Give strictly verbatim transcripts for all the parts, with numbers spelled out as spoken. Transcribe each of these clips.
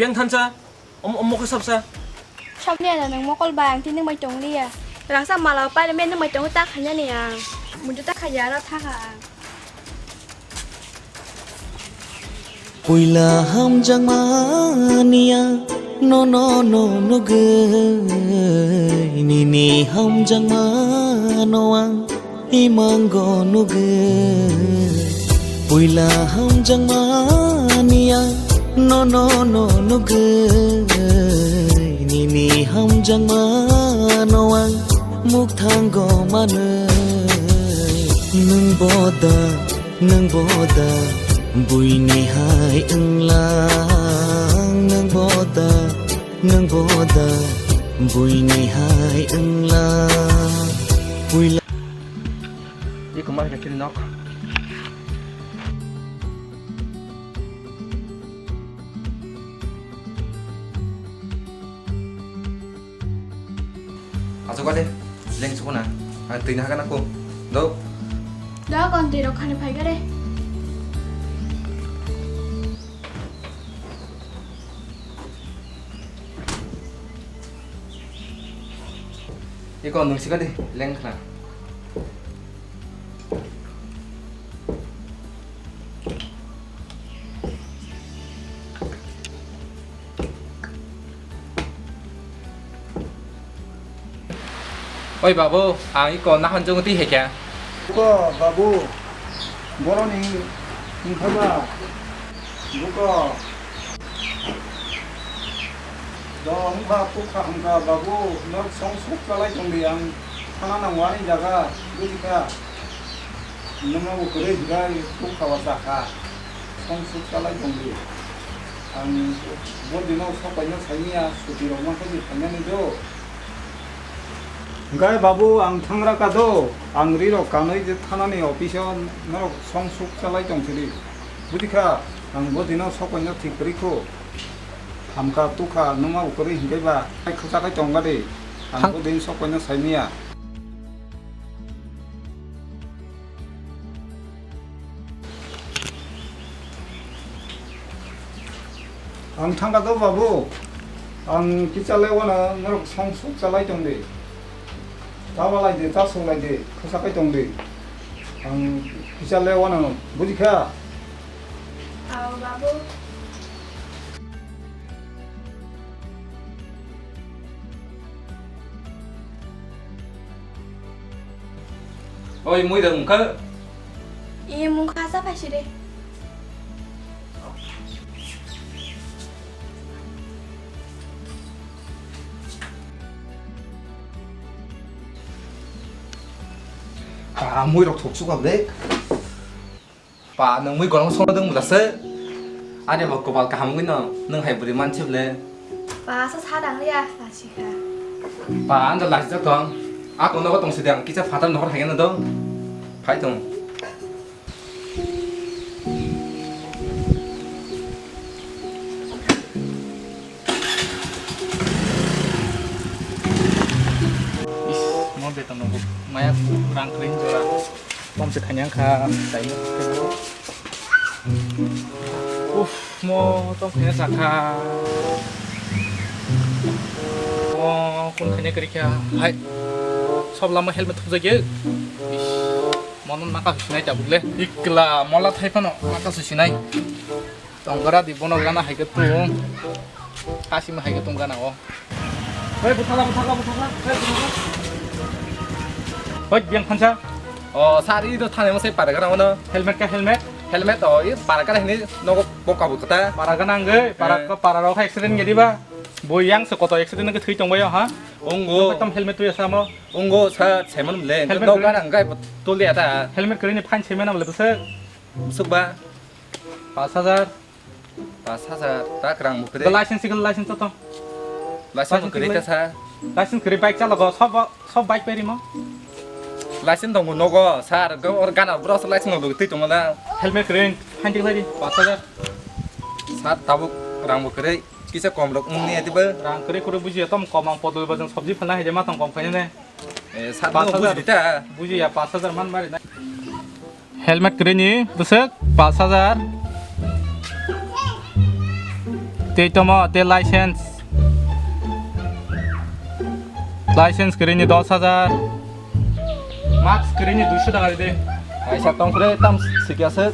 Yang thansa, om, om mokol sapsa. Sabni ada nang mokol ba, ang tini mai tong liya. Rangsa mala pai le men mai tong ta khanya ni ang. Mudu ta khaya ra tha kha ang. Puila hamjakmani ang nono no nugwi, nini hamjakmano ang imango nugwi. Puila hamjakmani ang nono no nugwi, nini hamjakmano ang mukthango manwi. Nwng boda Nwng boda buini hai wnglang, nwng boda, nwng boda buini hai wnglang. Puila. Iko ma kiri nok. Asok ade, leng sukuna. Ang twi na hakan aku. Do. Do kon twi rok khani phai gare. Iko nung sikadi, leng khna. Oi babu, ang iko nahon jung twi hekya. Ko babu, boroni wngkha ba, buko. Do wngkha, tukha wngkha, babu, norok song suk chalai tongdi, ang thana nang wani jaga, bujikha. Nwngno bo kwrwi hwnkhe tukha o chakha, song suk chalai tongdi. Ang bo dino sokaino saimanya, suti rok mankhe di phainani do. Hwnkhe babu, ang thangra kado, ang rirok kanwi je thanani office-o norok song suk chalai tong sidi. Bujikha, ang bo dino sokaino thik kwrwi kho. Hamkha tukha, nwngma bo kwrwi hwnkhe ba, khwchakhai tongga de. Ang bo din sokaino saimanya. Ang thangkha do babu, ang kisa le wano norok song suk chalai tong di. Ta walai di, ta sulai di, khwchakhai tong di. Ang kisa le wano, bujikha? Ao, babu. Oi, mui da mungkha. Iye mungkha sa phaisi de. Ah, mui rok thok sukha de. Pa, nwng mui gorong songno dwng bwlasa. Ani bo kopal kaham wngwi no, nwng hai bwrwi mansi bwle. Pa, sa sa dang liya, lachi kha. Pa, ang da lachi jak tong. Ako nogo tong sidi ang kisa phatar nohor hai no do. Phai tong. Is, mo beton nogo. Maya rang kring jora. Bom se khanyang kha, tai mo. Uff, mo tong khanya sakha. Mo kun khanya kri kha. Hai. Sob lama helmet thuk jagye. Ish, mono naka sinai tabuk le. Ikla mola thai phano naka sinai. Tongkara di bono gana hai khe tung. Kasima hai khe tung gana o. Hoi, bwthakla, bwthakla, bwthakla. Hoi, bwthakla. Hoi, biyang phansa. O, sari do thane mo se para gana ono. Helmet ka helmet? Helmet o, i para gana hini nogo boka bo kata. Para gana angge, para, eh, ka para rok accident gedi ba. Bo yang se koto accident ke thui tong bayo ha. Ongo. Tam helmet tu ya samo. Ongo sa seman le. Helmet no kere. Gana anggai tol ya ta. Helmet kere ni phan seman am le bese. Sukba. Pas hajar. Pas hajar, ta kwrang bo kwrwi. License sikil, license to. License bo kwrwi ta sa. License kwrwi bike chalogo, sob, sob bike peri mo. License tongo nogo, sir, go or gana bro license no twi tongo na. Helmet kwrwi, phan tik lagi, pas hajar. Sir, tabuk rang bo kwrwi, kisa kom rok wngni ati ba. Rang kwrwi kwrwi buji tom kom ang podol ba jang sabji phana hai je ma tong kom khaine. Eh, sir, pas hajar. Buji ta. Buji ya, pas hajar man mari na. Helmet kwrwini bwswk pas hajar. Tei tomo, tei license. License kwrwini dos hajar. Mask kwrwini duiso taka ride. Kaisa tongkre tam sikya se.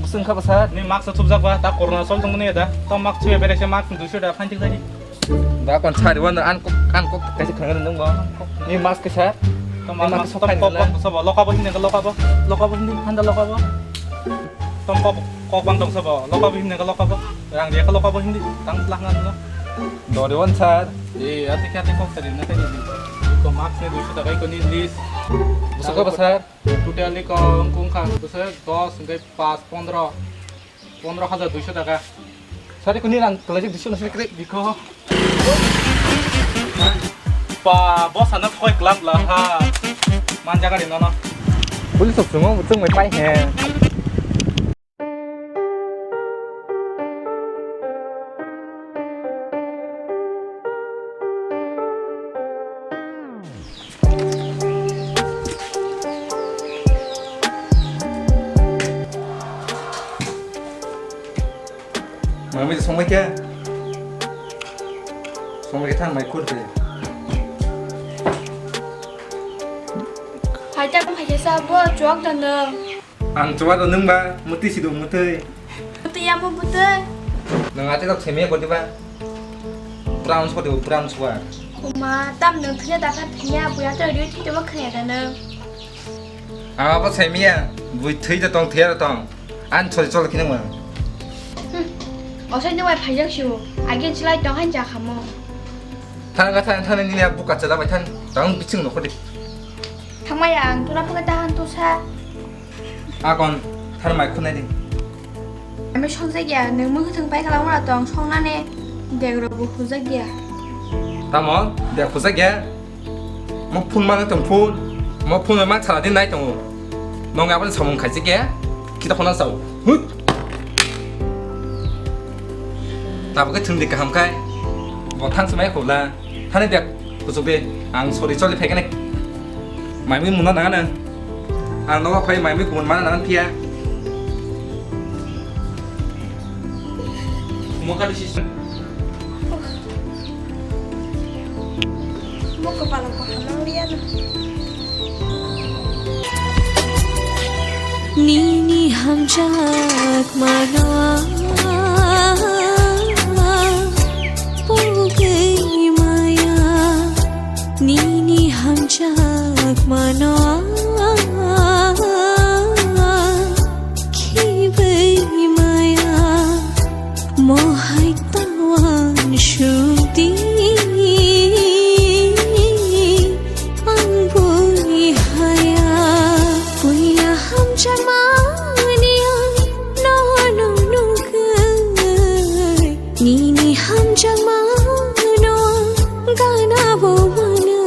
Busung kha basa. Ni mask thupjak ba, ta corona sol tongni da. Tam mask thupya bere se mask duiso taka phan thik thani. Da kon sari wan an kok, an kok kaisa khana nung ba. Ni mask kaisa. Tam mask, mask tam kok kok sabo, loka bo himne ka loka bo. Loka bo himne, handa loka bo. Tam kok, kok bang tong sabo, loka bo himne ka loka bo. Rang dia ka loka bo himdi, tang lah ngan lo. Dori wan sir. Eh, ati kya te kok tadi na tadi. Ko mask ne duiso taka ko ni list. Busa ko ba sir? Total ni ko kung kha, busa dos, hingke pas, pondro. Pondro hajar duiso taka. Sari kuni rang kelajak duiso nasi kre. Biko. Pa, boss ano thoi club la ha. Man jaga ri nono. Police sok sungo, chung mai pai he. Mami songbai khe. Songbai khe thang mai khur khe. Hai ta phai khe sa bo chuak da no. Ang chuak da nung ba muti si do muti. Muti ya mo muti. Nang ate tok semi ko diba. Brown ko diba brown ko. Kuma tam nung thya da kha thya buya to ri thya ba khya da no. Ang abo semi ya bui thwi da tong thya da tong. An choli choli kini mo. Hmm. Osai no wai phai jak shu. Age chilai tong han ja khamo. Thang ga thang thang ni ya buka chala bai thang. Tang biching no ko di. Thangmaya ang tura phaga tahan tusa. Akon tharmai khunai di. Ami songjak ya, nwng mwkhwtwng pai kala wngla tong songnani degro bo hujak ya. Tamo deg hujak ya? Mo phone mano tong phone. Mo phone ma chala din nai tongo. Nong aboni samung khaijak ya? Kita khona sao. Hut. Tabuk khe thwng di kaham khai. Bo thang swmai khobla. Thani bek, kuchuk de, ang sori choli phaikhe nai. Maimui muna nang ano. Ang nogo phai maimui kumun mana nang phiya. Mo kali sis. Mo kopalo ko hamang liya na. Nini hamjakmano pugwi maya, nini hamjakmano khibwi maya. Mohai tawan sudi ang bui haya. Puila hamjakmani ang nono nugwi, nini hamjakmano gana bo mano.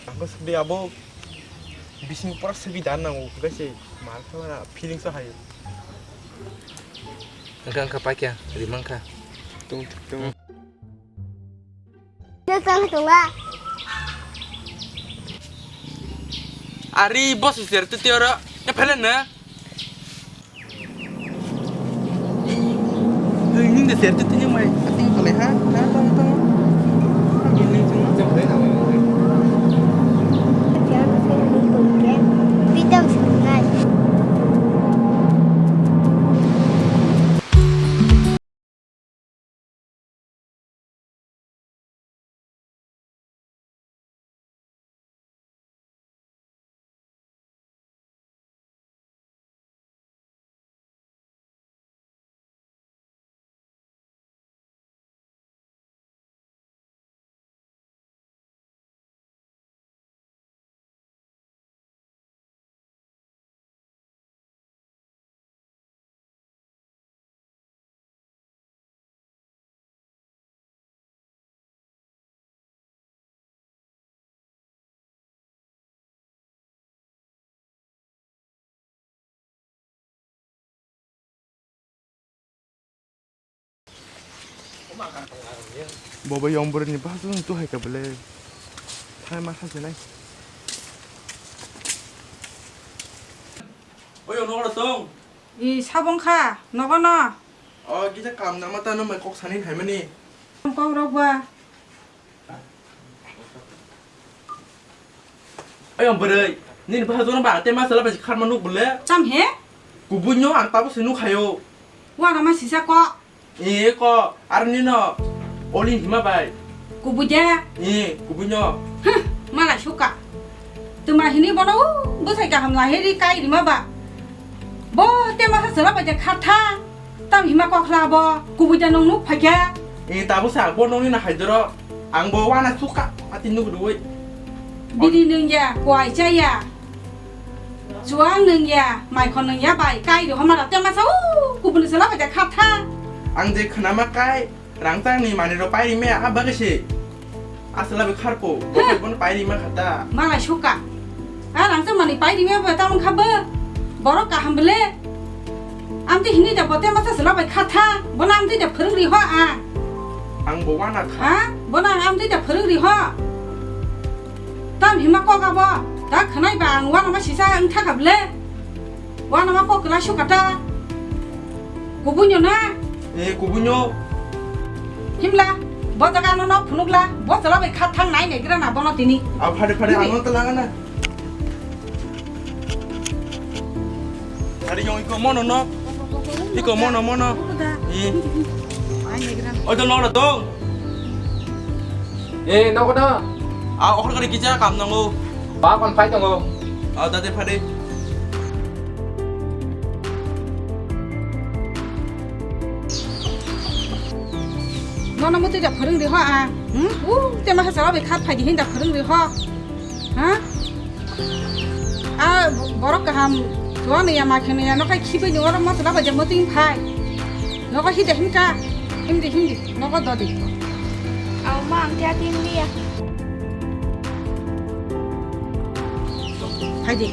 Ang khe sudi abo bising pura subi dan nango, hwnkhe se mal khe mana feelings o hai. Wngkha, wngkha, paikha, rimang kha. Tung, tung. Ari, boss, is there to tear up? Ya, pelen na? Hei, nini de ser tu tini mai. Ating tu leha, ha, tong, tong. Nini tu. Pitam sungai. Bobo yong bwrwini bahai tu hai ka bwle. Thai ma sa se nai. Oyo nogo tong. I sabong kha nogo no. O gita kam nama ta no mai kok sani hai mani. Kok rok ba. Ayong bwrwi, nini bahai jono ba te ma sala bai kharma nuk bole. Tam he? Kubui no ang tabo se nuk hayo. Wa na ma sisa ko. E ko, ar nino oli hima bai. Kubui de. E, kubui no. Huh, mala suka. Tuma hini bono u, bwsai kaham la heri kai rima ba. Bo te ma sala bai khatha. Tam hima kokla bo, kubui da nung nuk phaikha. E, tabo sa, bo nungni na haidoro. Ang bo wana suka, ati nuk duwi. Bini nung ya, kwai cha ya. Chuang nung ya, mai khon nung ya bai, kai ro hamara te masa u, kubun sala bai khatha. Ang je khna ma kai, rang tang ni mani ro pai ri me, a bagasi. Asla be kharpo, bo Huh. Bon pairi ma khata. Malai suka. A rang tang mani pairi me ba tang kha ba. Borok kaham bele. Amti hini da bote masa sala bai khatha. Bona amti da phurung ri ho a. Ang bo wana kha. Ha? Bona amti da phurung ri ho. Tam hima kok abo. Da khnai ba ang wana ma sisa ang thaka bele. Wana ma kok kla sukata. Kubunyo na? Eh, kubunyo. Himla, bo jaga no nok phunukla, bo chala bai khat thang nai nai gra na bono tini. A phare phare Tini. Ano ta langa na. Phare yong iko mono no. Iko mono mono. Eh. Ai nai gra. Oi to nok na dong. Eh, nogo da. A okhor kari kisa kam nango. Ba kon phai tongo. A dade phade. Nono muti da phurung ri ho a. Hmm? U te ma sa bai khat phai di hin da phurung ri ho. Ha? A borok kaham. Tuan ya ma khen ya no kai khibai ni oro ma sa bai ja muti phai. Nogo hide himka. Himdi himdi. Nogo dodi. Aw ma ang tia tim liya. Phaidi.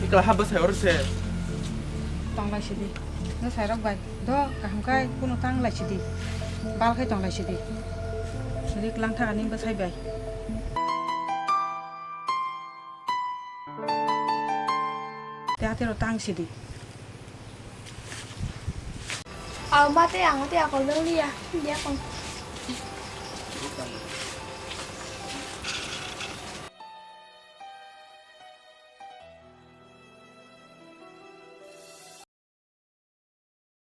Ikla ha bwsai oro se. Tonglai sidi. No sairok bai. Do kaham kai kuno tanglai sidi. Bal khai tonglai sidi. Rik lang thani bwsai bai. Te atero tang sidi. Aw, mate ang te akol dong liya. Dia kon.